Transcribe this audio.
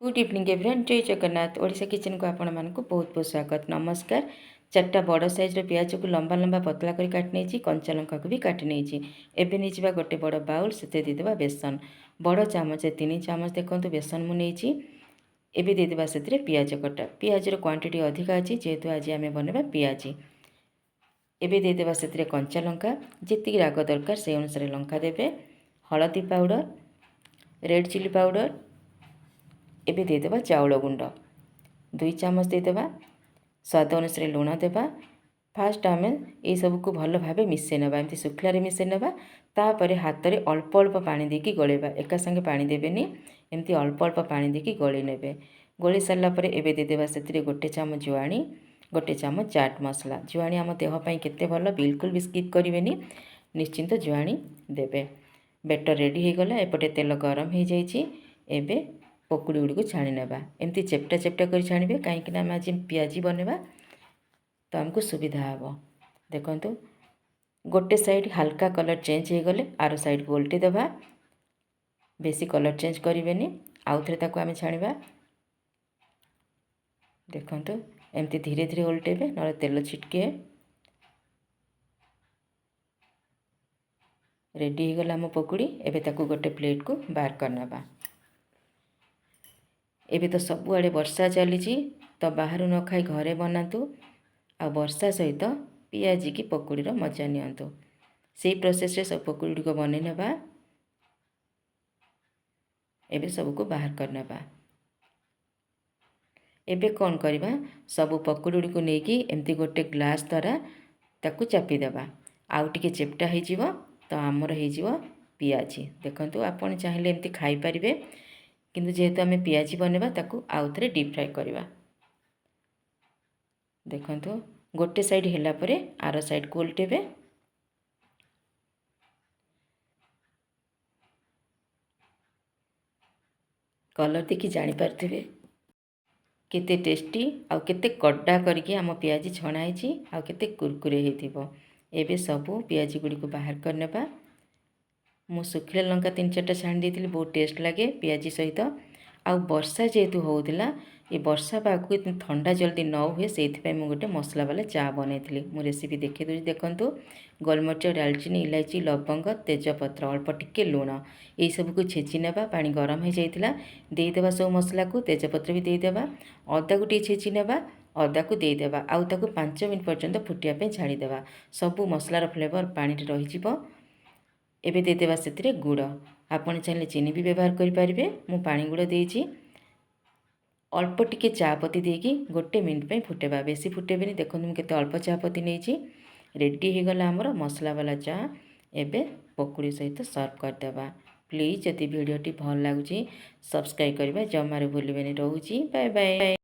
Good evening everyone, ଜୟ ଜଗନ୍ନାଥ। ଓଡ଼ିଶା କିଚେନ୍କୁ ଆପଣମାନଙ୍କୁ ବହୁତ ବହୁତ ସ୍ୱାଗତ। ନମସ୍କାର। ଚାରିଟା ବଡ଼ ସାଇଜ୍ର ପିଆଜକୁ ଲମ୍ବା ଲମ୍ବା ପତଳା କରି କାଟି ନେଇଛି, କଞ୍ଚା ଲଙ୍କାକୁ ବି କାଟି ନେଇଛି। ଏବେ ନେଇଯିବା ଗୋଟେ ବଡ଼ ବାଉଲ୍, ସେଥିରେ ଦେଇଦେବା ବେସନ। ବଡ଼ ଚାମଚ 3 ଚାମଚ ଦେଖନ୍ତୁ ବେସନ ମୁଁ ନେଇଛି। ଏବେ ଦେଇଦେବା ସେଥିରେ ପିଆଜ କଟା। ପିଆଜର କ୍ୱାଣ୍ଟିଟି ଅଧିକା ଅଛି, ଯେହେତୁ ଆଜି ଆମେ ବନେଇବା ପିଆଜି। ଏବେ ଦେଇଦେବା ସେଥିରେ କଞ୍ଚା ଲଙ୍କା। ଯେତିକି ରାଗ ଦରକାର ସେଇ ଅନୁସାରେ ଲଙ୍କା ଦେବେ। ହଳଦୀ ପାଉଡ଼ର, ରେଡ଼୍ ଚିଲି ପାଉଡ଼ର। ଏବେ ଦେଇଦେବା ଚାଉଳ ଗୁଣ୍ଡ 2 ଚାମଚ ଦେଇଦେବା। ସ୍ୱାଦ ଅନୁସାରେ ଲୁଣ ଦେବା। ଫାଷ୍ଟ ଆମେ ଏଇସବୁକୁ ଭଲ ଭାବେ ମିଶାଇ ନେବା, ଏମିତି ଶୁଖିଲାରେ ମିଶାଇ ନେବା। ତାପରେ ହାତରେ ଅଳ୍ପ ଅଳ୍ପ ପାଣି ଦେଇକି ଗୋଳେଇବା। ଏକା ସାଙ୍ଗେ ପାଣି ଦେବେନି, ଏମିତି ଅଳ୍ପ ଅଳ୍ପ ପାଣି ଦେଇକି ଗୋଳେଇ ନେବେ। ଗୋଳେଇ ସାରିଲା ପରେ ଏବେ ଦେଇଦେବା ସେଥିରେ 1 ଚାମଚ ଜୁଆଣି, 1 ଚାମଚ ଚାଟ୍ ମସଲା। ଜୁଆଣି ଆମ ଦେହ ପାଇଁ କେତେ ଭଲ, ବିଲକୁଲ ବି ସ୍କିପ୍ କରିବେନି, ନିଶ୍ଚିନ୍ତ ଜୁଆଣି ଦେବେ। ବେଟର ରେଡ଼ି ହେଇଗଲା। ଏପଟେ ତେଲ ଗରମ ହେଇଯାଇଛି। ଏବେ ପକୁଡ଼ି ଗୁଡ଼ିକୁ ଛାଣି ନେବା। ଏମିତି ଚେପ୍ଟା ଚେପ୍ଟା କରି ଛାଣିବେ, କାହିଁକିନା ଆମେ ଆଜି ପିଆଜି ବନେଇବା ତ ଆମକୁ ସୁବିଧା ହେବ। ଦେଖନ୍ତୁ, ଗୋଟେ ସାଇଡ଼୍ ହାଲକା କଲର୍ ଚେଞ୍ଜ ହେଇଗଲେ ଆର ସାଇଡ଼୍କୁ ଓଲଟି ଦେବା। ବେଶୀ କଲର୍ ଚେଞ୍ଜ କରିବେନି। ଆଉ ଥରେ ତାକୁ ଆମେ ଛାଣିବା। ଦେଖନ୍ତୁ, ଏମିତି ଧୀରେ ଧୀରେ ଓଲଟେଇବେ, ନହେଲେ ତେଲ ଛିଟକେ। ରେଡ଼ି ହେଇଗଲା ଆମ ପକୁଡ଼ି। ଏବେ ତାକୁ ଗୋଟେ ପ୍ଲେଟ୍କୁ ବାହାର କରିନେବା। ଏବେ ତ ସବୁଆଡ଼େ ବର୍ଷା ଚାଲିଛି, ତ ବାହାରୁ ନ ଖାଇ ଘରେ ବନାନ୍ତୁ ଆଉ ବର୍ଷା ସହିତ ପିଆଜି କି ପକୁଡ଼ିର ମଜା ନିଅନ୍ତୁ। ସେଇ ପ୍ରୋସେସ୍ରେ ସବୁ ପକୁଡ଼ି ଗୁଡ଼ିକ ବନେଇ ନେବା। ଏବେ ସବୁକୁ ବାହାର କରିନେବା। ଏବେ କ'ଣ କରିବା? ସବୁ ପକୁଡ଼ି ଗୁଡ଼ିକୁ ନେଇକି ଏମିତି ଗୋଟେ ଗ୍ଲାସ୍ ଦ୍ୱାରା ତାକୁ ଚାପିଦେବା। ଆଉ ଟିକେ ଚେପ୍ଟା ହେଇଯିବ ତ ଆମର ହେଇଯିବ ପିଆଜି। ଦେଖନ୍ତୁ, ଆପଣ ଚାହିଁଲେ ଏମିତି ଖାଇପାରିବେ, କିନ୍ତୁ ଯେହେତୁ ଆମେ ପିଆଜି ବନେଇବା, ତାକୁ ଆଉ ଥରେ ଡିପ୍ ଫ୍ରାଏ କରିବା। ଦେଖନ୍ତୁ, ଗୋଟେ ସାଇଡ଼୍ ହେଲା ପରେ ଆର ସାଇଡ଼୍କୁ ଓଲଟେଇବେ। କଲର୍ ଦେଖି ଜାଣିପାରୁଥିବେ କେତେ ଟେଷ୍ଟି ଆଉ କେତେ କଡ଼ା କରିକି ଆମ ପିଆଜି ଛଣା ହେଇଛି ଆଉ କେତେ କୁରକୁରେ ହେଇଥିବ। ଏବେ ସବୁ ପିଆଜି ଗୁଡ଼ିକୁ ବାହାର କରିନେବା। ମୁଁ ଶୁଖିଲା ଲଙ୍କା ତିନି ଚାରିଟା ଛାଣି ଦେଇଥିଲି, ବହୁତ ଟେଷ୍ଟ ଲାଗେ ପିଆଜି ସହିତ। ଆଉ ବର୍ଷା ଯେହେତୁ ହେଉଥିଲା, ଏ ବର୍ଷା ପାଗକୁ ଥଣ୍ଡା ଜଲ୍ଦି ନ ହୁଏ, ସେଇଥିପାଇଁ ମୁଁ ଗୋଟେ ମସଲା ବାଲା ଚା ବନେଇଥିଲି। ମୁଁ ରେସିପି ଦେଖାଇ ଦେଉଛି। ଦେଖନ୍ତୁ, ଗୋଲମରିଚ, ଡାଲଚିନି, ଇଲାଇଚି, ଲବଙ୍ଗ, ତେଜପତ୍ର, ଅଳ୍ପ ଟିକେ ଲୁଣ, ଏଇସବୁକୁ ଛେଚି ନେବା। ପାଣି ଗରମ ହେଇଯାଇଥିଲା, ଦେଇଦେବା ସବୁ ମସଲାକୁ। ତେଜପତ୍ର ବି ଦେଇଦେବା। ଅଦାକୁ ଟିକେ ଛେଚି ନେବା, ଅଦାକୁ ଦେଇଦେବା ଆଉ ତାକୁ 5 ମିନିଟ୍ ପର୍ଯ୍ୟନ୍ତ ଫୁଟିବା ପାଇଁ ଛାଡ଼ିଦେବା। ସବୁ ମସଲାର ଫ୍ଲେଭର୍ ପାଣିରେ ରହିଯିବ। ଏବେ ଦେଇଦେବା ସେଥିରେ ଗୁଡ଼। ଆପଣ ଚାହିଁଲେ ଚିନି ବି ବ୍ୟବହାର କରିପାରିବେ। ମୁଁ ପାଣି ଗୁଡ଼ ଦେଇଛି। ଅଳ୍ପ ଟିକେ ଚା ପତି ଦେଇକି 1 ମିନିଟ୍ ପାଇଁ ଫୁଟେଇବା, ବେଶୀ ଫୁଟେଇବେନି। ଦେଖନ୍ତୁ, ମୁଁ କେତେ ଅଳ୍ପ ଚା ପତି ନେଇଛି। ରେଡ଼ି ହେଇଗଲା ଆମର ମସଲାବାଲା ଚା। ଏବେ ପକୁଡ଼ି ସହିତ ସର୍ଭ କରିଦେବା। ପ୍ଲିଜ୍, ଯଦି ଭିଡ଼ିଓଟି ଭଲ ଲାଗୁଛି, ସବସ୍କ୍ରାଇବ୍ କରିବା ଜମାରୁ ଭୁଲିବେନି। ରହୁଛି, ବାଏ ବାଏ।